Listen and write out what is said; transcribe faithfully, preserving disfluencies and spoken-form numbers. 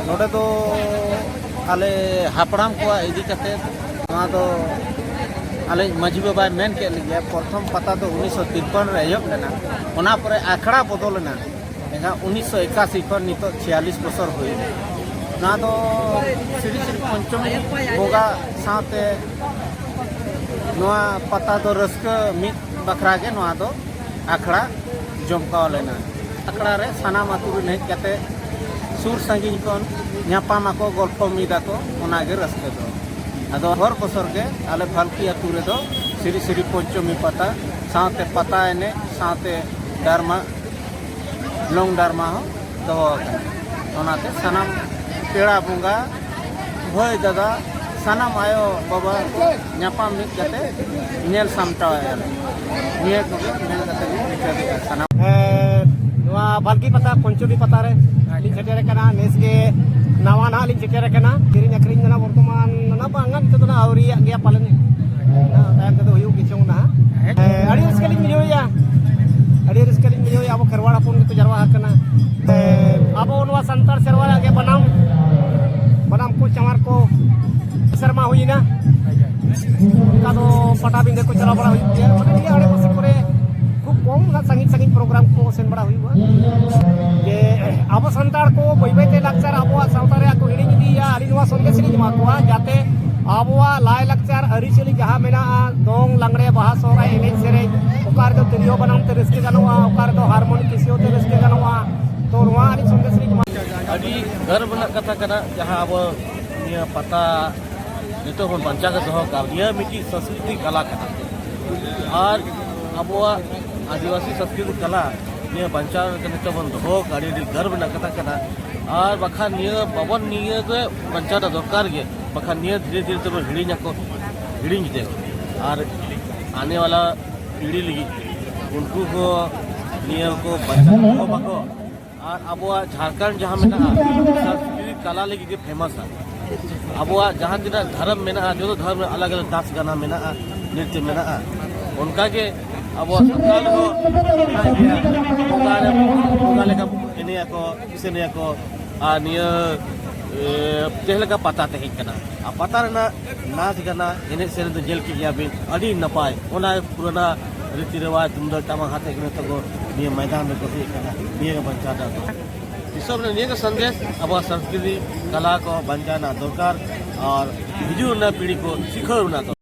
ᱱᱚᱰᱮ ᱫᱚ ᱟᱞᱮ ᱦᱟᱯᱲᱟᱢ ᱠᱚᱣᱟᱜ ᱤᱫᱤ ᱠᱟᱛᱮ, ᱱᱚᱣᱟ ᱫᱚ ᱟᱞᱮ ᱢᱟᱹᱡᱷᱤ ᱵᱟᱵᱟᱭ ᱢᱮᱱ ᱠᱮᱫ ᱞᱮᱜᱮᱭᱟ, ᱯᱨᱚᱛᱷᱚᱢ ᱯᱟᱛᱟ ᱫᱚ ᱩᱱᱤᱥᱥᱚ ᱛᱤᱨᱯᱚᱱ ᱨᱮ ᱮᱦᱚᱵ ᱞᱮᱱᱟ, ᱚᱱᱟ ᱯᱚᱨᱮ ᱟᱠᱷᱲᱟ ᱵᱚᱫᱚᱞ ᱮᱱᱟ, ᱮᱱᱠᱷᱟᱱ ᱩᱱᱤᱥᱥᱚ ᱮᱠᱟᱥᱤ ᱠᱷᱚᱱ ᱱᱤᱛᱚᱜ ᱪᱷᱤᱭᱟᱞᱤᱥ ᱵᱚᱪᱷᱚᱨ ᱦᱩᱭ ᱮᱱᱟ᱾ ᱱᱚᱣᱟ ᱫᱚ ᱥᱨᱤ ᱥᱨᱤ ᱯᱚᱧᱪᱚᱢᱤ ᱵᱚᱸᱜᱟ ᱥᱟᱶᱛᱮ ᱱᱚᱣᱟ ᱯᱟᱛᱟ ᱫᱚ ᱨᱟᱹᱥᱠᱟᱹ ᱢᱤᱫ ᱵᱟᱠᱷᱨᱟ ᱜᱮ ᱱᱚᱣᱟ ᱫᱚ ᱟᱠᱷᱲᱟ ᱡᱚᱢᱠᱟᱣ ᱞᱮᱱᱟ᱾ ᱟᱠᱷᱲᱟ ᱨᱮ ᱥᱟᱱᱟᱢ ᱟᱹᱛᱩ ᱨᱮᱱ ᱦᱮᱡ ᱠᱟᱛᱮ ᱥᱩᱨ ᱥᱟᱺᱜᱤᱧ ᱠᱷᱚᱱ ᱧᱟᱯᱟᱢ ᱟᱠᱚ, ᱜᱚᱞᱯᱷᱚ ᱢᱤᱫ ᱟᱠᱚ, ᱚᱱᱟᱜᱮ ᱨᱟᱹᱥᱠᱟᱹ ᱫᱚ᱾ ᱟᱫᱚ ᱦᱚᱨ ᱵᱚᱥᱚᱨ ᱜᱮ ᱟᱞᱮ ᱵᱷᱟᱞᱠᱤ ᱟᱹᱛᱩ ᱨᱮᱫᱚ ᱥᱨᱤ ᱥᱨᱤ ᱯᱚᱧᱪᱚᱢᱤ ᱯᱟᱛᱟ ᱥᱟᱶᱛᱮ ᱯᱟᱛᱟ ᱮᱱᱮᱡ ᱥᱟᱶᱛᱮ ᱰᱟᱨᱢᱟ, ᱞᱚᱝ ᱰᱟᱨᱢᱟ ᱦᱚᱸ ᱫᱚᱦᱚ ᱟᱠᱟᱱᱟ᱾ ᱚᱱᱟᱛᱮ ᱥᱟᱱᱟᱢ ᱯᱮᱲᱟ ᱵᱚᱸᱜᱟ, ᱵᱷᱟᱹᱭ ᱫᱟᱫᱟ, ᱥᱟᱱᱟᱢ ᱟᱭᱳ ᱵᱟᱵᱟ ᱠᱚ ᱧᱟᱯᱟᱢ ᱢᱤᱫ ᱠᱟᱛᱮ ᱧᱮᱞ ᱥᱟᱢᱴᱟᱣᱮᱫᱼᱟ ᱞᱮ᱾ ᱱᱤᱭᱟᱹ ᱠᱚᱜᱮ ᱢᱮᱱ ᱠᱟᱛᱮ ᱜᱮ ᱢᱩᱪᱟᱹᱫᱮᱜᱼᱟ ᱥᱟᱱᱟᱢ᱾ ᱮ, ᱱᱚᱣᱟ ᱵᱷᱟᱞᱠᱤ ᱯᱟᱛᱟ ᱯᱚᱧᱪᱚᱢᱤ ᱯᱟᱛᱟ ᱨᱮ ᱞᱤᱧ ᱥᱮᱴᱮᱨ ᱟᱠᱟᱱᱟ᱾ ᱱᱮᱥ ᱜᱮ ᱱᱟᱣᱟ ᱱᱟᱦᱟᱜ ᱞᱤᱧ ᱥᱮᱴᱮᱨ ᱟᱠᱟᱱᱟ᱾ ᱠᱤᱨᱤᱧ ᱟᱹᱠᱷᱨᱤᱧ ᱫᱚ ᱱᱟᱦᱟᱜ ᱵᱚᱨᱛᱚᱢᱟᱱ ᱱᱟᱦᱟᱜ ᱵᱟᱝᱟ, ᱱᱤᱛᱚᱜ ᱫᱚ ᱱᱟᱦᱟᱜ ᱟᱹᱣᱨᱤᱭᱟᱜ ᱜᱮᱭᱟ ᱯᱟᱞᱮᱱ᱾ ᱛᱟᱭᱚᱢ ᱛᱮᱫᱚ ᱦᱩᱭᱩᱜ ᱜᱮᱪᱚᱝ ᱱᱟᱦᱟᱜ᱾ ᱮ, ᱟᱹᱰᱤ ᱨᱟᱹᱥᱠᱟᱹ ᱞᱤᱧ ᱵᱩᱡᱷᱟᱹᱣᱮᱫᱼᱟ, ᱟᱹᱰᱤ ᱨᱟᱹᱥᱠᱟᱹ ᱞᱤᱧ ᱵᱩᱡᱷᱟᱹᱣᱮᱫᱼᱟ᱾ ᱟᱵᱚ ᱠᱷᱮᱨᱣᱟᱲ ᱦᱚᱯᱚᱱ ᱜᱮᱠᱚ ᱡᱟᱨᱣᱟ ᱟᱠᱟᱱᱟ᱾ ᱮ, ᱟᱵᱚ ᱱᱚᱣᱟ ᱥᱟᱱᱛᱟᱲ ᱥᱮᱨᱣᱟ ᱨᱮᱭᱟᱜ ᱜᱮ ᱵᱟᱱᱟᱢ, ᱵᱟᱱᱟᱢ ᱠᱚ ᱪᱟᱣᱟᱨ ᱠᱚ ᱥᱮᱨᱢᱟ ᱦᱩᱭᱮᱱᱟ᱾ ᱚᱱᱠᱟ ᱫᱚ ᱯᱟᱴᱟᱵᱤᱸᱫᱷᱟᱹ ᱠᱚ ᱪᱟᱞᱟᱣ ᱵᱟᱲᱟ ᱦᱩᱭᱩᱜ ᱜᱮᱭᱟ, ᱢᱟᱱᱮ ᱱᱤᱭᱟᱹ ᱟᱲᱮ ᱯᱟᱥᱮ ᱠᱚᱨᱮ ᱠᱷᱩᱵ ᱠᱚᱢ ᱚᱱᱟ ᱥᱟᱺᱜᱤᱧ ᱥᱟᱺᱜᱤᱧ ᱯᱨᱳᱜᱨᱟᱢ ᱠᱚ ᱥᱮᱱ ᱵᱟᱲᱟ ᱦᱩᱭᱩᱜᱼᱟ᱾ ᱡᱮ ᱟᱵᱚ ᱥᱟᱱᱛᱟᱲ ᱠᱚ ᱵᱟᱹᱭ ᱵᱟᱹᱭ ᱛᱮ ᱞᱟᱠᱪᱟᱨ, ᱟᱵᱚᱣᱟᱜ ᱥᱟᱶᱛᱟ ᱨᱮᱭᱟᱜ ᱠᱚ ᱦᱤᱲᱤᱧ ᱤᱫᱤᱭᱮᱫᱼᱟ᱾ ᱟᱹᱞᱤᱧ ᱱᱚᱣᱟ ᱥᱚᱱᱫᱮᱥ ᱞᱤᱧ ᱮᱢᱟ ᱠᱚᱣᱟ, ᱡᱟᱛᱮ ᱟᱵᱚᱣᱟᱜ ᱞᱟᱭᱼᱞᱟᱠᱪᱟᱨ ᱟᱹᱨᱤᱪᱟᱹᱞᱤ ᱡᱟᱦᱟᱸ ᱢᱮᱱᱟᱜᱼᱟ, ᱫᱚᱝ, ᱞᱟᱜᱽᱲᱮ, ᱵᱟᱦᱟ, ᱥᱚᱦᱨᱟᱭ ᱮᱱᱮᱡ ᱥᱮᱨᱮᱧ, ᱚᱠᱟ ᱨᱮᱫᱚ ᱛᱤᱨᱭᱳ ᱵᱟᱱᱟᱢ ᱛᱮ ᱨᱟᱹᱥᱠᱟᱹ ᱜᱟᱱᱚᱜᱼᱟ, ᱚᱠᱟ ᱨᱮᱫᱚ ᱦᱟᱨᱢᱳᱱᱤ ᱠᱮᱥᱤᱭᱳ ᱛᱮ ᱨᱟᱹᱥᱠᱟᱹ ᱜᱟᱱᱚᱜᱼᱟ᱾ ᱛᱚ, ᱱᱚᱣᱟ ᱟᱹᱰᱤ ᱥᱚᱱᱫᱮᱥ ᱞᱤᱧ ᱮᱢᱟ᱾ ᱟᱹᱰᱤ ᱜᱚᱨᱵ ᱨᱮᱱᱟᱜ ᱠᱟᱛᱷᱟ ᱠᱟᱱᱟ, ᱡᱟᱦᱟᱸ ᱟᱵᱚ ᱱᱤᱭᱟᱹ ᱯᱟᱛᱟ ᱱᱤᱛᱚᱜ ᱵᱚᱱ ᱵᱟᱧᱪᱟᱣ ᱠᱟᱛᱮ ᱫᱚᱦᱚ ᱠᱟᱜᱼᱟ, ᱱᱤᱭᱟᱹ ᱢᱤᱫᱴᱤᱡ ᱥᱚᱝᱥᱠᱨᱤᱛᱤ ᱠᱟᱞᱟ ᱠᱟᱱᱟ᱾ ᱟᱨ ᱟᱵᱚᱣᱟᱜ ᱟᱹᱫᱤᱵᱟᱹᱥᱤ ᱥᱚᱝᱥᱠᱨᱤᱛᱤ ᱠᱟᱞᱟ ᱱᱤᱭᱟᱹ ᱵᱟᱧᱪᱟᱣ ᱠᱟᱛᱮ ᱱᱤᱛᱚᱜ ᱵᱚᱱ ᱫᱚᱦᱚ ᱠᱟᱜᱼᱟ, ᱟᱹᱰᱤ, ᱟᱹᱰᱤ ᱜᱚᱨᱵ ᱨᱮᱱᱟᱜ ᱠᱟᱛᱷᱟ ᱠᱟᱱᱟ᱾ ᱟᱨ ᱵᱟᱠᱷᱟᱱ ᱱᱤᱭᱟᱹ ᱵᱟᱵᱚᱱ, ᱱᱤᱭᱟᱹ ᱫᱚ ᱵᱟᱧᱪᱟᱣ ᱫᱚ ᱫᱚᱨᱠᱟᱨ ᱜᱮ, ᱵᱟᱠᱷᱟᱱ ᱱᱤᱭᱟᱹ ᱫᱷᱤᱨᱮ ᱫᱷᱤᱨᱮ ᱛᱮᱵᱚᱱ ᱦᱤᱲᱤᱧ ᱟᱠᱚ, ᱦᱤᱲᱤᱧ ᱤᱫᱤᱭᱟ᱾ ᱟᱨ ᱟᱱᱮ ᱣᱟᱞᱟ ᱯᱤᱲᱦᱤ ᱞᱟᱹᱜᱤᱫ ᱩᱱᱠᱩ ᱦᱚᱸ ᱱᱤᱭᱟᱹ ᱠᱚ ᱵᱟᱧᱪᱟᱣ ᱫᱚᱦᱚ ᱢᱟᱠᱚ᱾ ᱟᱨ ᱟᱵᱚᱣᱟᱜ ᱡᱷᱟᱲᱠᱷᱚᱸᱰ ᱡᱟᱦᱟᱸ ᱢᱮᱱᱟᱜᱼᱟ, ᱥᱚᱝᱥᱠᱨᱤᱛ ᱠᱟᱞᱟ ᱞᱟᱹᱜᱤᱫ ᱜᱮ ᱯᱷᱮᱢᱟᱥᱟ᱾ ᱟᱵᱚᱣᱟᱜ ᱡᱟᱦᱟᱸ ᱛᱤᱱᱟᱹᱜ ᱫᱷᱚᱨᱚᱢ ᱢᱮᱱᱟᱜᱼᱟ, ᱡᱚᱛᱚ ᱫᱷᱚᱨᱚᱢ ᱨᱮ ᱟᱞᱟᱜᱽ ᱟᱞᱟᱜᱽ ᱫᱟᱥ ᱜᱟᱱᱟ ᱢᱮᱱᱟᱜᱼᱟ, ᱱᱨᱤᱛᱭᱚ ᱢᱮᱱᱟᱜᱼᱟ᱾ ᱚᱱᱠᱟᱜᱮ ᱟᱵᱚᱣᱟᱜ ᱥᱟᱱᱛᱟᱲ ᱦᱚᱸ ᱢᱮᱱᱟᱜ ᱜᱮᱭᱟ᱾ ᱵᱚᱸᱜᱟ ᱨᱮ, ᱵᱚᱸᱜᱟ ᱞᱮᱠᱟ ᱮᱱᱮᱡ ᱟᱠᱚ, ᱤᱥᱤᱱ ᱟᱠᱚ, ᱟᱨ ᱱᱤᱭᱟᱹ ᱪᱮᱫ ᱞᱮᱠᱟ ᱯᱟᱛᱟ ᱛᱟᱦᱮᱸ ᱠᱟᱱᱟ, ᱟᱨ ᱯᱟᱛᱟ ᱨᱮᱱᱟᱜ ᱱᱟᱪ ᱜᱟᱱᱟ, ᱮᱱᱮᱡ ᱥᱮᱨᱮᱧ ᱫᱚ ᱧᱮᱞ ᱠᱮᱫ ᱜᱮᱭᱟ ᱵᱤᱱ, ᱟᱹᱰᱤ ᱱᱟᱯᱟᱭ᱾ ᱚᱱᱟ ᱯᱩᱨᱟᱹᱱᱟ ᱨᱤᱛᱤ ᱨᱮᱣᱟᱡᱽ, ᱛᱩᱢᱫᱟᱜ ᱴᱟᱢᱟᱠ ᱟᱛᱮ ᱜᱮ ᱱᱤᱛᱚᱜ ᱠᱚ ᱱᱤᱭᱟᱹ ᱢᱚᱭᱫᱟᱱ ᱨᱮᱠᱚ ᱦᱮᱡ ᱟᱠᱟᱱᱟ᱾ ᱱᱤᱭᱟᱹ ᱜᱮ ᱵᱟᱧᱪᱟᱣ ᱨᱮᱱᱟᱜ ᱫᱚ, ᱫᱤᱥᱚᱢ ᱨᱮ ᱱᱤᱭᱟᱹ ᱜᱮ ᱥᱟᱸᱫᱮᱥ, ᱟᱵᱚᱣᱟᱜ ᱥᱚᱝᱥᱠᱨᱤᱛᱤ ᱠᱟᱞᱟ ᱠᱚ ᱵᱟᱧᱪᱟᱣ ᱨᱮᱱᱟᱜ ᱫᱚᱨᱠᱟᱨ, ᱟᱨ ᱦᱤᱡᱩᱜ ᱨᱮᱱᱟᱜ ᱯᱤᱲᱦᱤ ᱠᱚ ᱥᱤᱠᱷᱟᱹᱣ ᱨᱮᱱᱟᱜ ᱫᱚᱨᱠᱟᱨ᱾